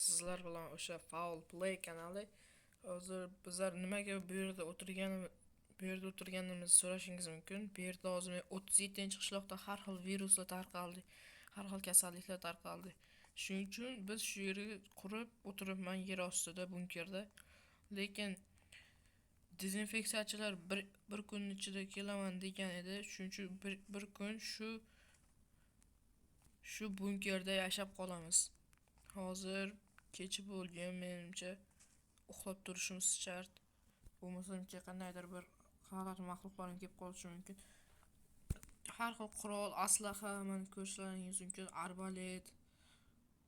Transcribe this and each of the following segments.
Sizlar bilan o'sha Foul Play kanali. Hozir bizlar nimaga bu yerda o'tirganimizni so'rashingiz mumkin. Bu yerda hozir 37-qishloqda har xil viruslar tarqaldi, har xil kasalliklar tarqaldi. Shuning uchun biz shu yerga qurib o'tiribman yer ostida bunkerda. Lekin dezinfeksiyachilar bir kun ichida kelaman degan edi. Shuning uchun bir kun shu bunkerda yashab qolamiz. Hozir kecha bo'lgan, menimcha uxlab turishimiz shart. Bo'lmasam qandaydir bir g'alati maxluqlar kelib qolishi mumkin. Har xil qurol, aslaha mana ko'rishlaringiz mumkin. Arbalet,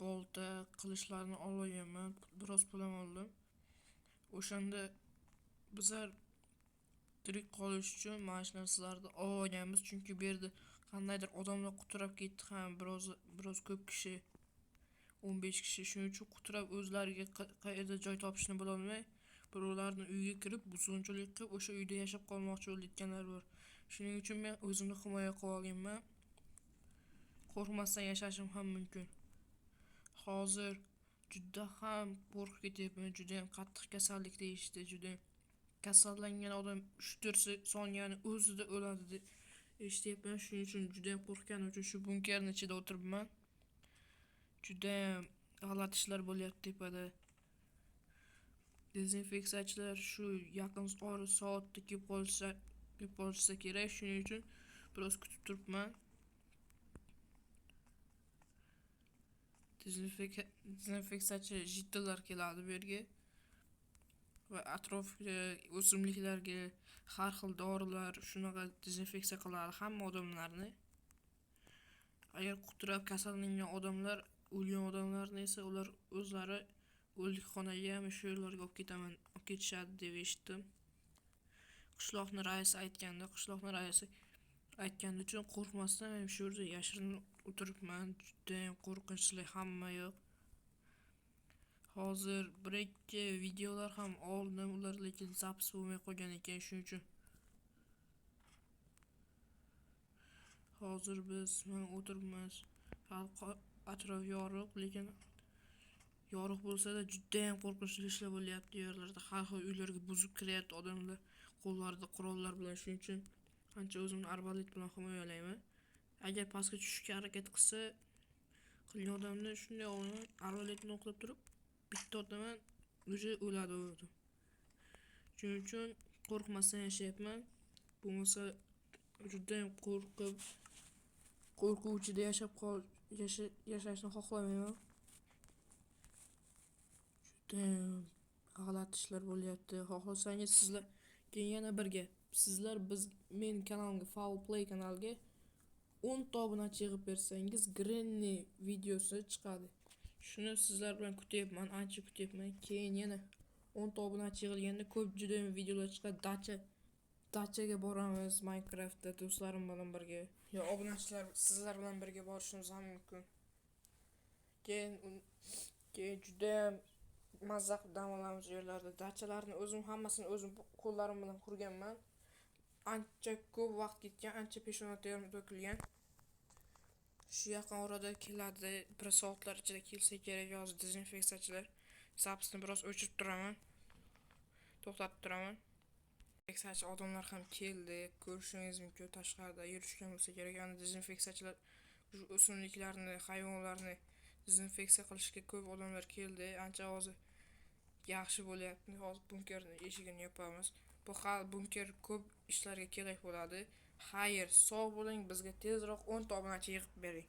bolta, qilichlarni olganman, biroz pul ham oldim. O'shanda bizlar tirik qolish uchun mana shu narsalarni olganmiz, chunki bu yerda qandaydir odamlar quturab ketdi ham, biroz ko'p kishi, 15 kishi, shuning uchun quturab o'zlariga qayerda joy topishni bilolmay, birovlarni uyiga kirib, buzg'unchilik qilib, o'sha uyda yashab qolmoqchi bo'layotganlar bor. Shuning uchun men o'zimni himoya qilib olganman. Qo'rqmasdan yashashim ham mumkin. Hozir juda ham qo'rqib ketyapman, juda ham qattiq kasallik deyishdi, juda kasallangan odam 3-4 soniyani o'zida o'ladi deb eshityapman. Shuning uchun juda ham qo'rqqanim uchun shu bunkerning ichida o'tiribman. Juda ham g'alati ishlar bo'lyapti tepada. Dezinfeksiyachilar shu yaqin ora soatda kelib qolishsa kerak. Shuning uchun biroz kutib turibman. Dezinfeksiyachi jiddilar keladi bu yerga va atrofga, o'simliklarga har xil dorilar shunaqa dezinfeksiya qiladi hamma odamlarni. Agar quturab kasallangan odamlar, o'lgan odamlarni esa ular o'zlari o'likxonaga ham shu yerlarga olib ketishadi deb eshitdim. Qishloqni raisi aytgani uchun qo'rqmasdan men shu yerda yashirinib o'tiribman. Juda ham qo'rqinchli hamma yoq. Hozir bir-ikki videolar ham oldim, ular lekin zapis bo'lmay qolgan ekan, shuning uchun hozir biz mana o'tiribmiz. Atrof yorug', lekin yorug' bo'lsa-da juda ham qo'rqinchli ishlar bo'lyapti yerlarda. Har xil uylarga buzib kiryapti odamlar qo'llarida qurollar bilan. Shuning uchun ancha o'zimni arbalet bilan himoyalayman. Agar pastga tushishga harakat qilgan odamni shunday olaman, arbaletni o'qlab turib bitta otaman, o'sha o'ladi u odam. Shuning uchun qo'rqmasdan yashayapman. Bo'lmasa juda ham qo'rqib, qo'rquv ichida yashashni xohlamayman. Juda ham g'alati ishlar bo'lyapti. Xohlasangiz sizlar keyin yana birga sizlar biz men kanalimga, Foul Play kanaliga 10 ta obunachi yig'ib bersangiz Granny videosi chiqadi. Shuni sizlar bilan kutyapman, ancha kutyapman. Keyin yana 10 ta obunachi yig'ilganda ko'p juda ham videolar chiqadi. Dachaga boramiz Minecraftda do'stlarim bilan birga. Yo obunachilar sizlar bilan birga borishimiz ham mumkin. Keyin juda ham mazza qilib dam olamiz u yerlarda. Dachalarni o'zim hammasini o'zim qo'llarim bilan qurganman. Ancha ko'p vaqt ketgan, ancha peshona terim to'kilgan. Shu yaqin orada keladi, bir soatlar ichida kelsa kerak hozir dezinfeksiyachilar. Zapisni biroz o'chirib turaman. To'xtatib turaman. Dezinfeksiyachi odamlar ham keldi. Ko'rishingiz mumkin, tashqarida yurishgan bo'lsa kerak. Ya'ni dezinfeksiyachilar shu o'simliklarni, hayvonlarni dezinfeksiya qilishga ko'p odamlar keldi. Ancha hozir yaxshi bo'lyapti. Hozir bunkerning eshigini yopamiz. Bu hal bunker ko'p ishlarga kerak bo'ladi. Xayr, sog' bo'ling, bizga tezroq 10 ta obunachi yig'ib bering.